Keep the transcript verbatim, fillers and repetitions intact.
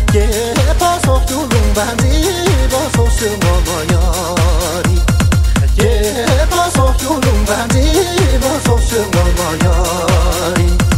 རྒྱལ་པོ་སོགས་ཀྱང་ལུང་པ་མཛེས་པོ་སོགས་སུ་ངོ་མ་ཡོད་རེད། རྒྱལ་པོ་སོགས་ཀྱང་ལུང་པ་མཛེས་པོ་སོགས་སུ་ངོ་མ་ཡོད་རེད།